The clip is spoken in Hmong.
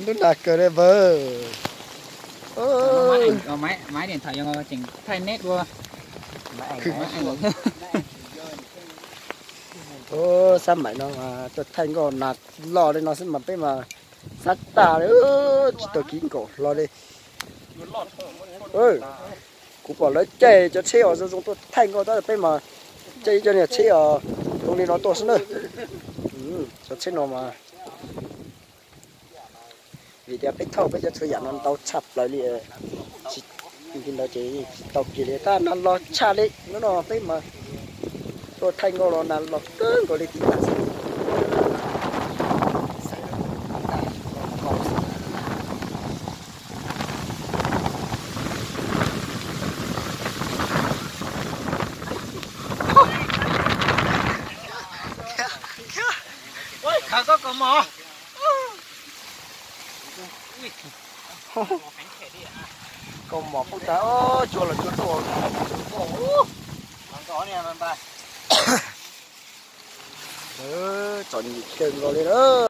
Lub nas kawg li npawg. Xab maim no mas tuaj thaij nkauj nas loj li no xwb mas peb mas xab tas li, tsis tau kiv nkaum hlo li. Kuv pom lawv caij cov tsheb os zoo zoo tuaj thaij nkauj tab peb mas caij ib co niag tsheb os zoo li no tuaj xwb na. Cov tsheb no mas vim tias peb thauj peb cov txhua yam no ntau tshaj plaws li. Tsis li ntawd ces tsis tau kiag li tab nas los tshaj li hnub no peb mas tuaj thaij nkauj los nas los kawg nkaus li tiv tas xwb. Khaws koj kaus mom. Kaus mom poob tas, cua los cua tuaj. Txom nyem kawg nkaus li na.